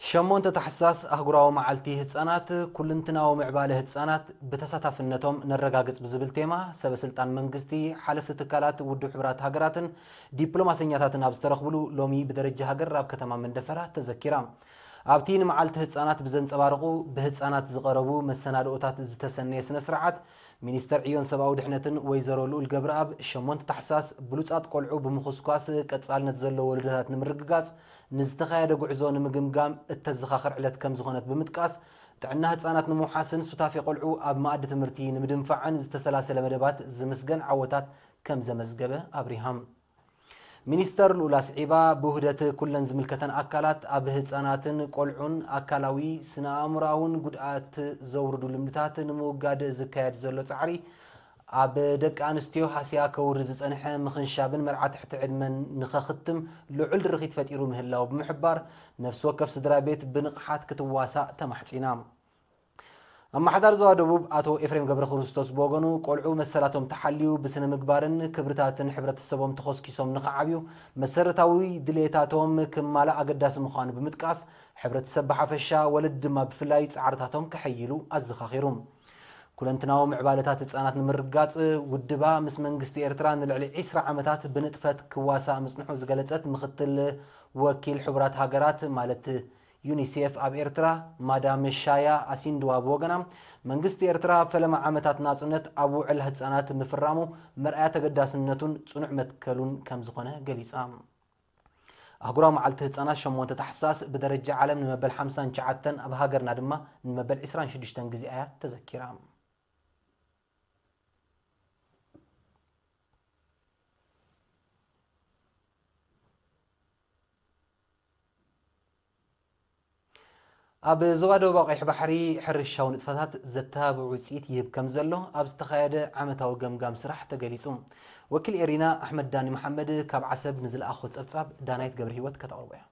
ሸሞንተ ታሕሳስ ኣህጉራዊ መዓልቲ ህጻናት፣ ኩልንትናዊ ምዕባለ ህጻናት ብተሳታፍነቶም ነረጋግጽ ብዝብል ቴማ፣ ሰበ ስልጣን መንግስቲ፣ ሓለፍቲ ትካላት ውድብ ሕቡራት ሃገራትን ዲፕሎማሰኛታትን ኣብ ዝተረኽብሉ፣ ሎሚ ብደረጃ ሃገር ኣብ ከተማ መንደፈራ ተዘኪራ። ኣብቲ ንመዓልቲ ህጻናት ብዘንጸባርቑ ብህጻናት ዝቐረቡ መሰናድኦታት ዝተሰነየ ስነ ስርዓት፣ ሚኒስተር ዕዮን ሰብኣዊ ድሕነትን ወይዘሮ ልኡል ገብረኣብ፣ ሸሞንተ ታሕሳስ ብሉጻት ቆልዑ ብምኹስኳስ ቀጻልነት ዘለዎ ወለዶታት ንምርግጋጽ ንዝተኻየደ ጉዕዞ ንምግምጋም እተዘኻኽር ዕለት ከም ዝኾነት ብምጥቃስ፣ ጥዕና ህጻናት ንምውሓስን ሱታፌ ቆልዑ ኣብ መኣዲ ትምህርቲ ንምድንፋዕን ዝተሰላሰለ መደባት ዝምስገን ዓወታት ከም ዘመዝገበ ኣብሪሃም። ሚኒስተር ልኡል ኣስዒባ፣ ብውህደት ኩለን ዝምልከተን ኣካላት ኣብ ህጻናትን ቆልዑን ኣካላዊ፣ ስነ ኣእምሮኣውን ጉድኣት ዘውርዱ ልምድታት ንምውጋድ ዝካየድ ዘሎ ጻዕሪ፣ ኣብ ደቂ ኣንስትዮ ሃስያ ከውርድ ዝጸንሐ ምኽንሻብን መርዓ ትሕቲ ዕድመን ንኸኽትም ልዑል ድርኺት ፈጢሩ ምህላው ብምሕባር፣ ነፍሲ ወከፍ ስድራ ቤት ብንቕሓት ክትዋሳእ ተማሕጺና። ኣመሓዳሪ ዞባ ደቡብ ኣቶ ኤፍሬም ገብረ ክርስቶስ ብወገኑ፣ ቆልዑ መሰላቶም ተሓልዩ ብስነ ምግባርን ክብርታትን ሕብረተሰቦም ተኾስኪሶም ንኽዓብዩ መሰረታዊ ድሌታቶም ክማላእ ኣገዳሲ ምዃኑ ብምጥቃስ፣ ሕብረተሰብ ብሓፈሻ፣ ወለዲ ድማ ብፍላይ ጻዕርታቶም ከሐይሉ ኣዘኻኺሩ። ኩለንትናዊ ምዕባለታት ህጻናት ንምርግጋጽ ውድባ ምስ መንግስቲ ኤርትራ ንልዕሊ ዒስራ ዓመታት ብንጥፈት ክዋሳእ ምጽንሑ ዝገለጸት ምኽትል ወኪል ሕቡራት ሃገራት ማለት ዩኒሴፍ ኣብ ኤርትራ ማዳም ሻያ ኣሲንድዋ ብወገና፣ መንግስቲ ኤርትራ ፈለማ ዓመታት ናጽነት ኣብ ውዕል ህጻናት ምፍራሙ መርኣያ ተገዳስነቱን ጽኑዕ መትከሉን ከም ዝኾነ ገሊጻ። ኣህጉራዊ መዓልቲ ህጻናት ሸሞንተ ታሕሳስ ብደረጃ ዓለም ንመበል ሓምሳን ትሽዓተን፣ ኣብ ሃገርና ድማ ንመበል ዕስራን ሽዱሽተን ግዜ እያ ተዘኪራ። ኣብ ዞባ ደቡብ ቀይሕ ባሕሪ ሕርሻዊ ንጥፈታት ዘተባብዕ ውፅኢት ይህብ ከም ዘሎ ኣብ ዝተኻየደ ዓመታዊ ገምጋም ስራሕ ተገሊጹ። ወኪል ኤሪና ኣሕመድ ዳኒ መሓመድ ካብ ዓሰብ ንዝለኣኾ ጸብጻብ ዳናይት ገብረ ህይወት ከተቕርቦ እያ።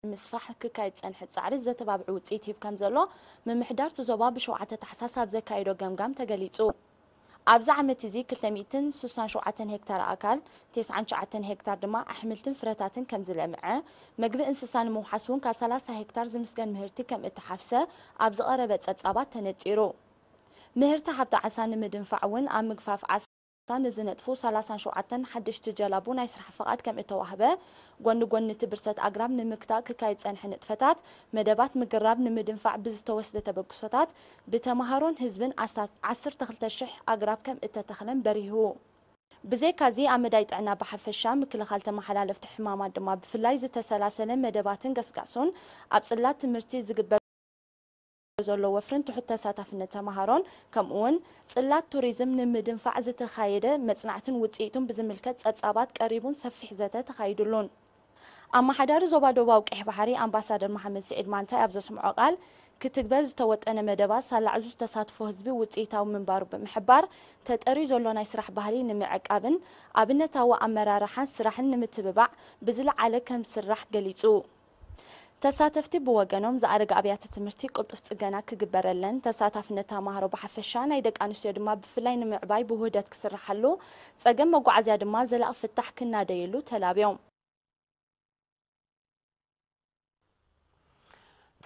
ንምስፋሕ ክካየድ ዝጸንሐ ጻዕሪ ዘተባብዕ ውጽኢት ይህብ ከም ዘሎ ምምሕዳር እቲ ዞባ ብሸውዓተ ታሕሳስ ኣብ ዘካየዶ ገምጋም ተገሊጹ። ኣብዚ ዓመት እዚ ክልተ ሚእትን ስሳን ሸውዓተን ሄክታር ኣእካል፣ ተስዓን ትሽዓተን ሄክታር ድማ ኣሕምልትን ፍረታትን ከም ዝለምዐ፣ መግቢ እንስሳ ንምውሓስ እውን ካብ ሰላሳ ሄክታር ዝምስገን ምህርቲ ከም እተሓፍሰ ኣብ ዝቐረበ ጸብጻባት ተነጺሩ። ምህርቲ ሃብቲ ዓሳ ንምድንፋዕ እውን ኣብ ምግፋፍ ዓሳ ንዝነጥፉ ሰላሳን ሸውዓተን ሓደሽቲ ጀላቡ ናይ ስራሕ ፍቓድ ከም እተዋህበ፣ ጎኒ ጎኒ እቲ ብርሰት ኣግራብ ንምግታእ ክካየድ ዝጸንሐ ንጥፈታት፣ መደባት ምግራብ ንምድንፋዕ ብዝተወስደ ተበግሶታት፣ ብተመሃሮን ህዝብን ኣስታት ዓሰርተ ክልተ ሽሕ ኣግራብ ከም እተተኽለን በሪሁ። ብዘይካዚ ኣብ መዳይ ጥዕና ብሓፈሻ፣ ምክልኻል ተመሓላለፍቲ ሕማማት ድማ ብፍላይ ዝተሰላሰለ መደባትን ገስጋሶን ኣብ ጽላት ትምህርቲ ዝግበር ዘሎ ወፍርን ትሑት ተሳታፍነት ተመሃሮን፣ ከምኡውን ጽላት ቱሪዝም ንምድንፋዕ ዝተኻየደ መጽናዕትን ውጽኢቱን ብዝምልከት ጸብጻባት ቀሪቡን ሰፊሕ ዘተ ተኻይዱሉን። ኣመሓዳሪ ዞባ ደቡባዊ ቀይሕ ባሕሪ ኣምባሳደር መሓመድ ስዒድ ማንታይ ኣብ ዘስምዖ ቃል፣ ክትግበር ዝተወጠነ መደባት ሳላ ዕዙዝ ተሳትፎ ህዝቢ ውጽኢታዊ ምንባሩ ብምሕባር፣ ተጠርዩ ዘሎ ናይ ስራሕ ባህሊ ንምዕቃብን ኣብነታዊ ኣመራርሓን ስራሕን ንምትብባዕ ብዝለዓለ ከም ዝስራሕ ገሊጹ። ተሳተፍቲ ብወገኖም፣ ዝኣረጋ ኣብያተ ትምህርቲ ቅልጡፍ ጽገና ክግበረለን፣ ተሳታፍነት ተማሃሮ ብሓፈሻ፣ ናይ ደቂ ኣንስትዮ ድማ ብፍላይ ንምዕባይ ብውህደት ክስርሓሉ፣ ጸገም መጓዓዝያ ድማ ዘላቒ ፍታሕ ክናደየሉ ተላብዮም።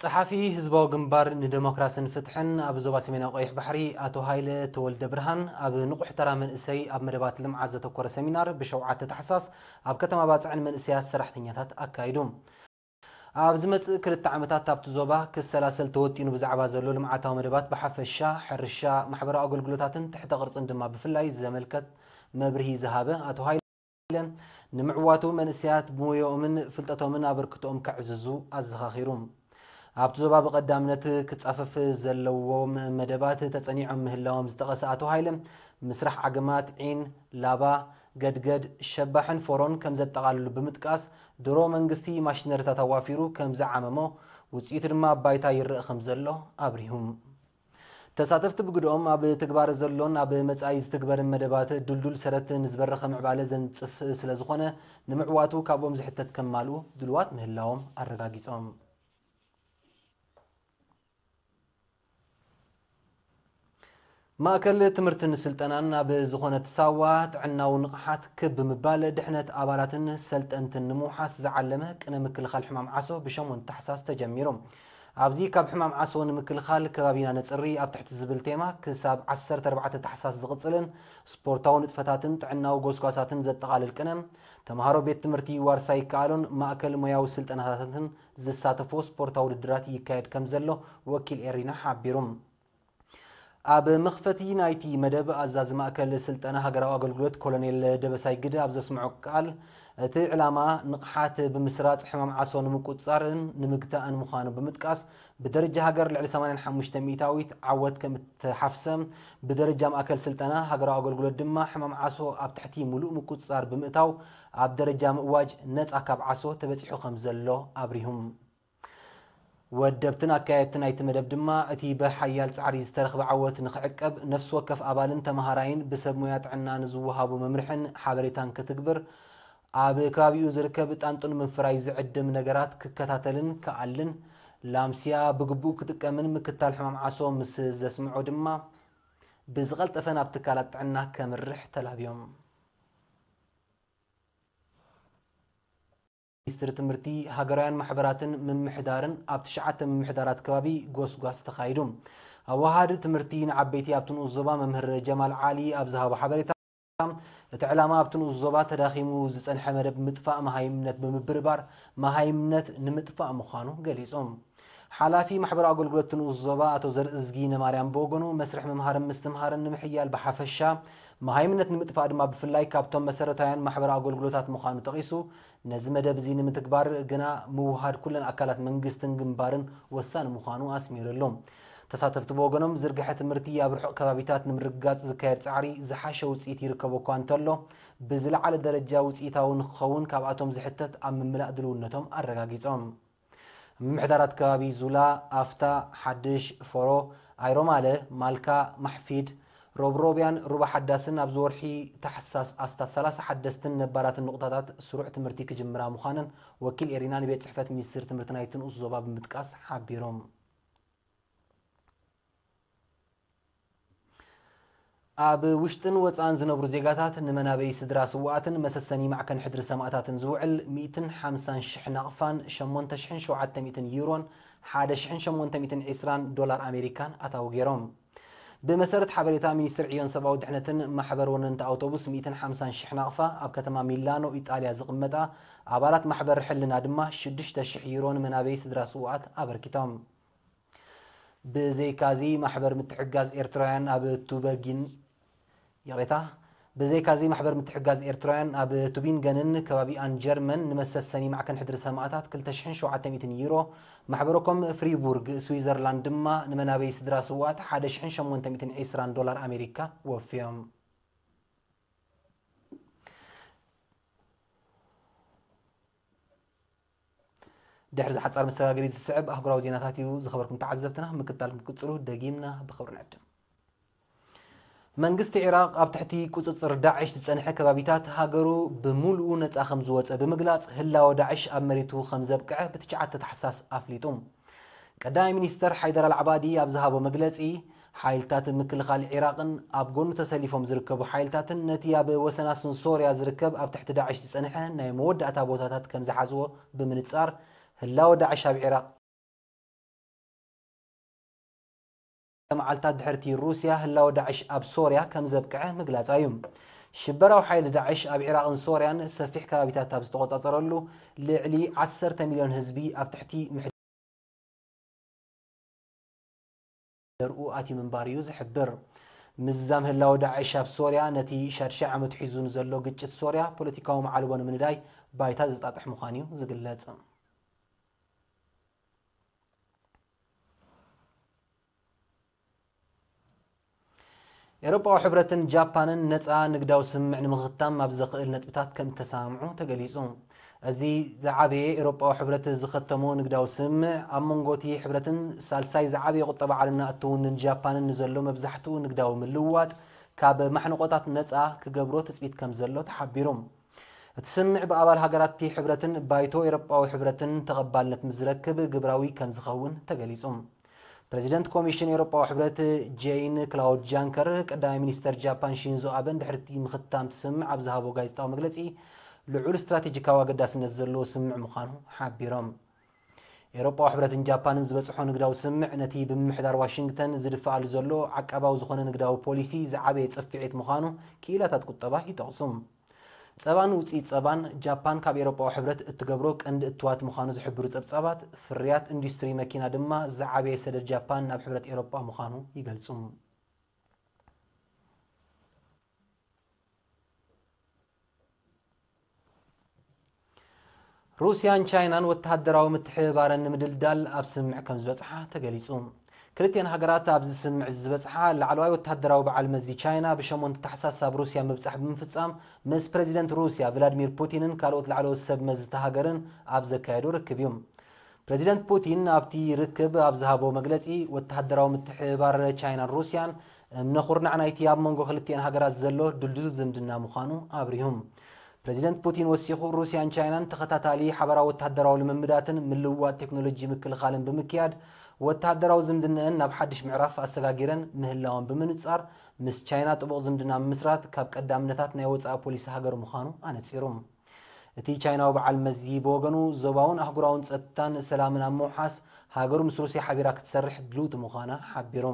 ጸሓፊ ህዝባዊ ግንባር ንደሞክራስን ፍትሕን ኣብ ዞባ ሰሜናዊ ቀይሕ ባሕሪ ኣቶ ሃይለ ተወልደ ብርሃን፣ ኣብ ንቑሕ ተራ መንእሰይ ኣብ መደባት ልምዓት ዘተኮረ ሰሚናር ብሸውዓተ ታሕሳስ ኣብ ከተማ ባጽዕን መንእሰያት ሰራሕተኛታት ኣካይዱ። ኣብ ዝመጽእ ክልተ ዓመታት ኣብቲ ዞባ ክሰላሰል ተወጢኑ ብዛዕባ ዘሎ ልምዓታዊ መደባት ብሓፈሻ፣ ሕርሻ፣ ማሕበራዊ ኣገልግሎታትን ትሕተ ቅርጽን ድማ ብፍላይ ዘመልከት መብርሂ ዝሃበ ኣቶ ሃይለ፣ ንምዕዋቱ መንእሰያት ብሞያኦምን ፍልጠቶምን ኣበርክቶኦም ከዕዝዙ ኣዘኻኺሩ። ኣብቲ ዞባ ብቐዳምነት ክጻፈፍ ዘለዎም መደባት ተጸኒዖም ምህላዎም ዝጠቐሰ ኣቶ ሃይለ፣ ምስራሕ ዓገማት ዒን፣ ላባ፣ ገድገድ፣ ሸባሕን ፎሮን ከም ዘጠቓልሉ ብምጥቃስ፣ ድሮ መንግስቲ ማሽነሪታት ኣዋፊሩ ከም ዝዓመሞ፣ ውጽኢቱ ድማ ኣብ ባይታ ይረኣ ከም ዘሎ ኣብሪሁ። ተሳተፍቲ ብግድኦም፣ ኣብ ትግባረ ዘሎን ኣብ መጻኢ ዝትግበርን መደባት ድልዱል ሰረት ንዝበረኸ ምዕባለ ዘንጽፍ ስለ ዝኾነ፣ ንምዕዋቱ ካብኦም ዝሕተት ከማልኡ ድልዋት ምህላዎም ኣረጋጊጾም። ማእከል ትምህርትን ስልጠናን ኣብ ዝኾነት ሳዋ ጥዕናዊ ንቕሓት ክብ ብምባል ድሕነት ኣባላትን ሰልጠንትን ንምውሓስ ዝዓለመ ቅነ ምክልኻል ሕማም ዓሶ ብሸሞንተ ታሕሳስ ተጀሚሩ። ኣብዚ ካብ ሕማም ዓሶ ንምክልኻል ከባቢና ነጽሪ ኣብ ትሕቲ ዝብል ቴማ ክሳብ ዓሰርተ ኣርባዕተ ታሕሳስ ዝቕጽልን ስፖርታዊ ንጥፈታትን ጥዕናዊ ጎስጓሳትን ዘጠቓልል ቅነ፣ ተምሃሮ ቤት ትምህርቲ ዋርሳይ ይከኣሎን ማእከል ሞያዊ ስልጠናታትን ዝሳተፎ ስፖርታዊ ውድድራት ይካየድ ከም ዘሎ ወኪል ኤሪና ሓቢሩ። ኣብ መኽፈቲ ናይቲ መደብ ኣዛዚ ማእከል ስልጠና ሃገራዊ ኣገልግሎት ኮሎኔል ደበሳይ ግደ ኣብ ዘስምዖ ቃል፣ እቲ ዕላማ ንቕሓት ብምስራጽ ሕማም ዓሶ ንምቁጽጻርን ንምግታእን ምዃኑ ብምጥቃስ፣ ብደረጃ ሃገር ልዕሊ ሰማንያን ሓሙሽተ ሚእታዊት ዓወት ከም እተሓፍሰ፣ ብደረጃ ማእከል ስልጠና ሃገራዊ ኣገልግሎት ድማ ሕማም ዓሶ ኣብ ትሕቲ ምሉእ ምቁጽጻር ብምእታው ኣብ ደረጃ ምእዋጅ ነጻ ካብ ዓሶ ተበጺሑ ከም ዘሎ ኣብሪሁም። ወደብትን ኣካየድትን ናይቲ መደብ ድማ፣ እቲ ብሓያል ጻዕሪ ዝተረኽበ ዓወት ንኽዕቀብ፣ ነፍሲ ወከፍ ኣባልን ተመሃራይን ብሰብ ሞያ ጥዕና ንዝወሃቡ መምርሕን ሓበሬታን ክትግብር፣ ኣብ ከባቢኡ ዝርከብ ጣንጡ ንምፍራይ ዝዕድም ነገራት ክከታተልን ክኣልን፣ ላምስያ ብግቡእ ክጥቀምን ምክታል ሕማም ዓሶ ምስ ዘስምዖ ድማ፣ ብዝቐልጠፈ ናብ ትካላት ጥዕና ከምርሕ ተላብዮም። ሚኒስትሪ ትምህርቲ፣ ሃገራውያን ማሕበራትን ምምሕዳርን ኣብ ትሽዓተ ምምሕዳራት ከባቢ ጎስጓስ ተኻይዱ። ኣወሃሃዲ ትምህርቲ ንዓበይቲ ኣብቲ ንኡስ ዞባ መምህር ጀማል ዓሊ ኣብ ዝሃቦ ሓበሬታ፣ እቲ ዕላማ ኣብቲ ንኡስ ዞባ ተዳኺሙ ዝጸንሐ መደብ ምጥፋእ መሃይምነት ብምብርባር መሃይምነት ንምጥፋእ ምዃኑ ገሊጹ። ሓላፊ ማሕበራዊ ኣገልግሎት ንኡስ ዞባ ኣቶ ዘርእዝጊ ነማርያም ብወገኑ፣ መስርሕ ምምሃርን ምስትምሃርን ንምሕያል ብሓፈሻ፣ መሃይምነት ንምጥፋእ ድማ ብፍላይ ካብቶም መሰረታውያን ማሕበራዊ ኣገልግሎታት ምዃኑ ጠቒሱ፣ ነዚ መደብ እዚ ንምትግባር ግና ምውሃድ ኩለን ኣካላት መንግስትን ግንባርን ወሳኒ ምዃኑ ኣስሚሩሉ። ተሳተፍቲ ብወገኖም፣ ዝርግሐ ትምህርቲ ኣብ ርሑቕ ከባቢታት ንምርግጋጽ ዝካየድ ጻዕሪ ዝሓሸ ውጽኢት ይርከቦ እኳ እንተሎ፣ ብዝለዓለ ደረጃ ውጽኢታዊ ንክኸውን ካብኣቶም ዝሕተት ኣብ ምምላእ ድልውነቶም ኣረጋጊጾም። ምምሕዳራት ከባቢ ዙላ፣ ኣፍታ፣ ሓድሽ፣ ፎሮ፣ ኣይሮማለ፣ ማልካ፣ ማሕፊድ፣ ሮብሮብያን ሩባ ሓዳስን ኣብዚ ወርሒ ታሕሳስ ኣስታት ሰላሳ ሓደስትን ነባራትን ንቑጣታት ስሩዕ ትምህርቲ ክጅምራ ምዃነን ወኪል ኤሪና ንቤት ጽሕፈት ሚኒስትሪ ትምህርቲ ናይቲ ንኡስ ዞባ ብምጥቃስ ሓቢሮም። ኣብ ውሽጥን ወጻእን ዝነብሩ ዜጋታት ንመናበይ ስድራ ስውኣትን መሰሰኒ ማዕከን ሕድሪ ሰማእታትን ዝውዕል ሚእትን ሓምሳን ሽሕ ናቕፋን ሸሞንተ ሽሕን ሸውዓተ ሚእትን ዩሮን ሓደ ሽሕን ሸሞንተ ሚእትን ዕስራን ዶላር ኣሜሪካን ኣታዊ ገይሮም። ብመሰረት ሓበሬታ ሚኒስትሪ ዕዮን ሰብኣዊ ድሕነትን ማሕበር ወነንቲ ኣውቶቡስ ሚእትን ሓምሳን ሽሕ ናቕፋ ኣብ ከተማ ሚላኖ ኢጣልያ ዝቕመጣ ኣባላት ማሕበር ሕልና ድማ ሽዱሽተ ሽሕ ዩሮ ንመናበይ ስድራ ስውኣት ኣበርኪቶም። ብዘይካዚ ማሕበር ምትሕጋዝ ኤርትራውያን ኣብ ቱበጊን፣ ይቕሬታ፣ ብዘይካዚ ማሕበር ምትሕጋዝ ኤርትራውያን ኣብ ቱቢንገንን ከባቢኣን ጀርመን ንመሰሰኒ ማዕከን ሕድሪ ሰማእታት ክልተ ሽሕን ሸውዓተ ሚእትን ዩሮ፣ ማሕበረኮም ፍሪቡርግ ስዊዘርላንድ ድማ ንመናበይ ስድራ ስውኣት ሓደ ሽሕን ሸሞንተ ሚእትን ዕስራን ዶላር ኣሜሪካ ወፍዮም። ድሕሪ ዝሓጻር መሰጋገሪ ዝስዕብ ኣህጉራዊ ዜናታት እዩ። ዝኸበርኩም ተዓዘብትና፣ ምክትታል ክትቅጽሉ ደጊምና ብኽብሪ ንዕድም። መንግስቲ ዒራቕ ኣብ ትሕቲ ቁጽጽር ዳዕሽ ዝጸንሐ ከባቢታት ሃገሩ ብምሉኡ ነጻ ከም ዝወጸ ብምግላጽ፣ ህላወ ዳዕሽ ኣብ መሬቱ ከም ዘብቅዐ ብትሽዓተ ታሕሳስ ኣፍሊጡ። ቀዳማይ ሚኒስተር ሓይደር ኣልዓባዲ ኣብ ዝሃቦ መግለጺ፣ ሓይልታት ምክልኻል ዒራቕን ኣብ ጎኑ ተሰሊፎም ዝርከቡ ሓይልታትን ነቲ ኣብ ወሰናስን ሶርያ ዝርከብ ኣብ ትሕቲ ዳዕሽ ዝጸንሐ ናይ መወዳእታ ቦታታት ከም ዝሓዝዎ ብምንጻር፣ ህላወ ዳዕሽ ኣብ ዒራቕ መዓልታት ድሕርቲ ሩስያ ህላወ ዳዕሽ ኣብ ሶርያ ከም ዘብቅዐ ምግላጻ እዩ። ሽበራዊ ሓይሊ ዳዕሽ ኣብ ዒራቕን ሶርያን ሰፊሕ ከባቢታት ኣብ ዝተቖጻጸረሉ፣ ልዕሊ ዓሰርተ ሚልዮን ህዝቢ ኣብ ትሕቲ ምሕደርኡ ኣትዩ ምንባሩ እዩ ዝሕብር። ምዝዛም ህላወ ዳዕሽ ኣብ ሶርያ ነቲ ሻድሻይ ዓመቱ ሒዙ ንዘሎ ግጭት ሶርያ ፖለቲካዊ መዓልቦ ንምንዳይ ባይታ ዘጣጥሕ ምዃኑ እዩ ዝግለጽ። ኤውሮጳዊ ሕብረትን ጃፓንን ነጻ ንግዳዊ ስምምዕ ንምኽታም ኣብ ዘኽእል ነጥብታት ከም እተሰማምዑ ተገሊጹ። እዚ ዝዓበየ ኤውሮጳዊ ሕብረት ዝኸተሞ ንግዳዊ ስምምዕ፣ ኣብ መንጎ እቲ ሕብረትን ሳልሳይ ዝዓበየ ቁጠባ ዓለምና እትውንን ጃፓንን ንዘሎ መብዛሕትኡ ንግዳዊ ምልውዋጥ ካብ ማሕንቆታት ነጻ ክገብሮ ትጽቢት ከም ዘሎ ተሓቢሩ። እቲ ስምምዕ ብኣባል ሃገራት እቲ ሕብረትን ባይቶ ኤውሮጳዊ ሕብረትን ተቐባልነት ምስ ዝረክብ ግብራዊ ከም ዝኸውን ተገሊጹ። ፕረዚደንት ኮሚሽን ኤውሮጳዊ ሕብረት ጄይን ክላውድ ጃንከር ቀዳማይ ሚኒስተር ጃፓን ሺንዞ ኣበን ድሕሪ እቲ ምኽታም እቲ ስምምዕ ኣብ ዝሃቦ ጋዜጣዊ መግለጺ፣ ልዑል ስትራቴጂካዊ ኣገዳስነት ዘለዎ ስምምዕ ምዃኑ ሓቢሮም። ኤውሮጳዊ ሕብረትን ጃፓንን ዝበጽሖ ንግዳዊ ስምምዕ ነቲ ብምምሕዳር ዋሽንግተን ዝድፍኣሉ ዘሎ ዓቃባዊ ዝኾነ ንግዳዊ ፖሊሲ ዝዓበየ ጽፍዒት ምዃኑ ክኢላታት ቁጠባ ይጠቕሱ። ጸባን ውጽኢት ጸባን ጃፓን ካብ ኤውሮጳዊ ሕብረት እትገብሮ ቀንዲ እትዋት ምዃኑ ዝሕብሩ ጸብጻባት፣ ፍርያት ኢንዱስትሪ መኪና ድማ ዝዓበየ ሰደድ ጃፓን ናብ ሕብረት ኤውሮጳ ምዃኑ ይገልጹ። ሩስያን ቻይናን ወተሃደራዊ ምትሕብባረን ንምድልዳል ኣብ ስምምዕ ከም ዝበጽሓ ተገሊጹ። ክልቲኣን ሃገራት ኣብዚ ስምምዕ እዚ ዝበጽሓ፣ ላዕለዋይ ወተሃደራዊ በዓል መዚ ቻይና ብሸሞንተ ታሕሳስ ኣብ ሩስያ ምብጻሕ ብምፍጻም፣ ምስ ፕረዚደንት ሩስያ ቭላድሚር ፑቲንን ካልኦት ላዕለዎት ሰብ መዚ እታ ሃገርን ኣብ ዘካየዶ ርክብ እዩ። ፕረዚደንት ፑቲን ኣብቲ ርክብ ኣብ ዝሃቦ መግለጺ፣ ወተሃደራዊ ምትሕብባር ቻይናን ሩስያን እምነ ኩርናዕ ናይቲ ኣብ መንጎ ክልቲኣን ሃገራት ዘሎ ድልዱል ዝምድና ምዃኑ ኣብሪሁ። ፕረዚደንት ፑቲን ወሲኹ፣ ሩስያን ቻይናን ተኸታታሊ ሓባራዊ ወተሃደራዊ ልምምዳትን ምልውዋጥ ቴክኖሎጂ ምክልኻልን ብምክያድ፣ ወተሃደራዊ ዝምድነአን ናብ ሓድሽ ምዕራፍ ኣሰጋጊረን ምህላወን ብምንጻር፣ ምስ ቻይና ጥቡቕ ዝምድና ምምስራት ካብ ቀዳምነታት ናይ ወጻኢ ፖሊሲ ሃገሩ ምዃኑ ኣነጺሩ። እቲ ቻይናዊ በዓል መዚ ብወገኑ፣ ዞባውን ኣህጉራውን ጸጥታን ሰላምን ኣብ ምውሓስ፣ ሃገሩ ምስ ሩስያ ሓቢራ ክትሰርሕ ድልውቲ ምዃና ሓቢሩ።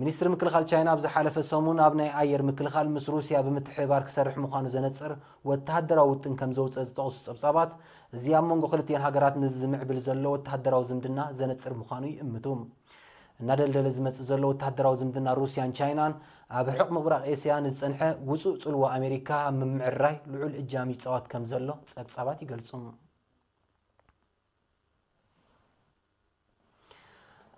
ሚኒስትሪ ምክልኻል ቻይና ኣብ ዝሓለፈ ሰሙን ኣብ ናይ ኣየር ምክልኻል ምስ ሩስያ ብምትሕብባር ክሰርሕ ምዃኑ ዘነጽር ወተሃደራዊ ውጥን ከም ዘውጸ ዝጠቕሱ ጸብጻባት፣ እዚ ኣብ መንጎ ክልቲአን ሃገራት ንዝምዕብል ዘሎ ወተሃደራዊ ዝምድና ዘነጽር ምዃኑ ይእምቱ። እናደልደለ ዝመጽእ ዘሎ ወተሃደራዊ ዝምድና ሩስያን ቻይናን፣ ኣብ ርሑቕ ምብራቕ ኤስያ ንዝጸንሐ ውጹእ ጽልዋ ኣሜሪካ ኣብ ምምዕርራይ ልዑል እጃም ይጻወት ከም ዘሎ ጸብጻባት ይገልጹ።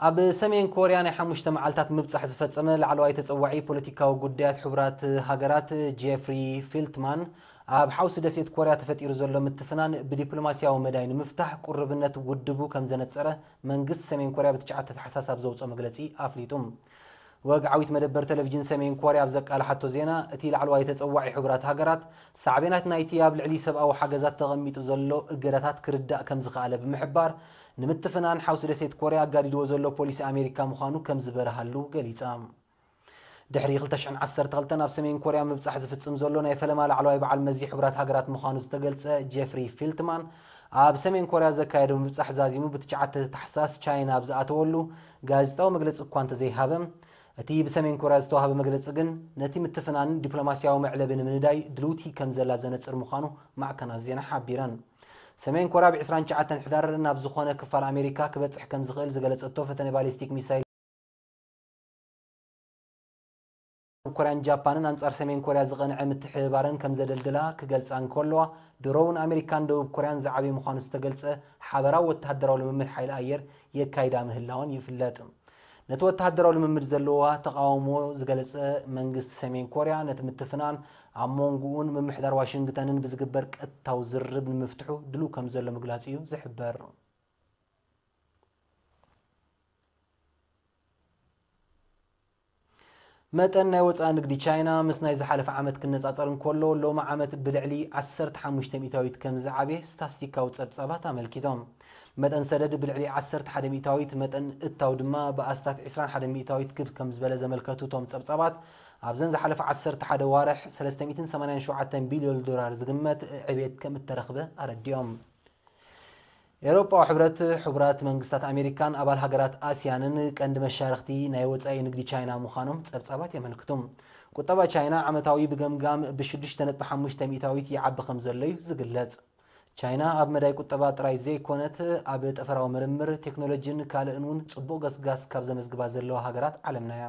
ኣብ ሰሜን ኮርያ ናይ ሓሙሽተ መዓልታት ምብጻሕ ዝፈጸመ ላዕለዋይ ተጸዋዒ ፖለቲካዊ ጉዳያት ሕቡራት ሃገራት ጄፍሪ ፊልትማን፣ ኣብ ሓውሲ ደሴት ኮርያ ተፈጢሩ ዘሎ ምትፍናን ብዲፕሎማስያዊ መዳይ ንምፍታሕ ቁርብነት ውድቡ ከም ዘነጸረ መንግስቲ ሰሜን ኮርያ ብትሽዓተ ታሕሳስ ኣብ ዘውጽኦ መግለጺ ኣፍሊጡ። ወግዓዊት መደበር ቴሌቪዥን ሰሜን ኮርያ ኣብ ዘቃልሓቶ ዜና፣ እቲ ላዕለዋይ ተጸዋዒ ሕቡራት ሃገራት፣ ሳዕቤናት ናይቲ ኣብ ልዕሊ ሰብኣዊ ሓገዛት ተቐሚጡ ዘሎ እገዳታት ክርዳእ ከም ዝኸኣለ ብምሕባር፣ ንምትፍናን ሓውሲ ደሴት ኮርያ ኣጋዲድዎ ዘሎ ፖሊሲ ኣሜሪካ ምዃኑ ከም ዝበርሃሉ ገሊጻ። ድሕሪ ክልተ ሽሕን ዓሰርተ ክልተን ኣብ ሰሜን ኮርያ ምብጻሕ ዝፍጽም ዘሎ ናይ ፈለማ ላዕለዋይ በዓል መዚ ሕቡራት ሃገራት ምዃኑ ዝተገልጸ ጄፍሪ ፊልትማን፣ ኣብ ሰሜን ኮርያ ዘካየዶ ምብጻሕ ዛዚሙ ብትሽዓተ ታሕሳስ ቻይና ኣብ ዝኣተወሉ ጋዜጣዊ መግለጺ እኳ እንተዘይሃበ፣ እቲ ብሰሜን ኮርያ ዝተዋህበ መግለጺ ግን ነቲ ምትፍናንን ዲፕሎማስያዊ መዕለቢ ንምንዳይ ድልውቲ ከም ዘላ ዘነጽር ምዃኑ ማዕከናት ዜና ሓቢረን። ሰሜን ኮርያ ብ ዕስራን ትሽዓተን ሕዳር ናብ ዝኾነ ክፋል ኣሜሪካ ክበጽሕ ከም ዝኽእል ዝገለጸቶ ፈተነ ባሊስቲክ ሚሳይል፣ ደቡብ ኮርያን ጃፓንን ኣንጻር ሰሜን ኮርያ ዝቐንዐ ምትሕብባረን ከም ዘደልድላ ክገልጻ እንከለዋ፣ ድሮ እውን ኣሜሪካን ደቡብ ኮርያን ዝዓበየ ምዃኑ ዝተገልጸ ሓበራዊ ወተሃደራዊ ልምምድ ሓይሊ ኣየር የካይዳ ምህላወን ይፍለጥ። ነቲ ወተሃደራዊ ልምምድ ዘለዋ ተቓውሞ ዝገለጸ መንግስቲ ሰሜን ኮርያ፣ ነቲ ምትፍናን ኣብ መንጎኡን ምምሕዳር ዋሽንግተንን ብዝግበር ቀጥታዊ ዝርርብ ንምፍትሑ ድሉው ከም ዘሎ ምግላጹ እዩ ዝሕበር። መጠን ናይ ወጻኢ ንግዲ ቻይና ምስ ናይ ዝሓለፈ ዓመት ክነጻጸር እንከሎ፣ ሎሚ ዓመት ብልዕሊ ዓሰርተ ሓሙሽተ ሚእታዊት ከም ዝዓብየ ስታስቲካዊ ጸብጻባት ኣመልኪቶም። መጠን ሰደድ ብልዕሊ ዓሰርተ ሓደ ሚእታዊት፣ መጠን እታው ድማ ብኣስታት ዕስራን ሓደን ሚእታዊት ክብ ከም ዝበለ ዘመልከቱ እቶም ጸብጻባት፣ ኣብዘን ዝሓለፈ ዓሰርተ ሓደ ዋርሕ ሰለስተ ሚእትን ሰማንያን ሸውዓተን ቢልዮን ዶላር ዝግመት ዕቤት ከም እተረኽበ ኣረዲኦም። ኤውሮጳዊ ሕብረት፣ ሕቡራት መንግስታት ኣሜሪካን ኣባል ሃገራት ኣስያንን ቀንዲ መሻርኽቲ ናይ ወጻኢ ንግዲ ቻይና ምዃኖም ጸብጻባት የመልክቱ። ቁጠባ ቻይና ዓመታዊ ብገምጋም ብሽዱሽተ ነጥቢ ሓሙሽተ ሚእታዊት ይዓቢ ከም ዘሎ እዩ ዝግለጽ። ቻይና ኣብ መዳይ ቁጠባ ጥራይ ዘይኮነት፣ ኣብ ጠፈራዊ ምርምር፣ ቴክኖሎጂን ካልእን እውን ጽቡቕ ገስጋስ ካብ ዘመዝግባ ዘለዋ ሃገራት ዓለምና እያ።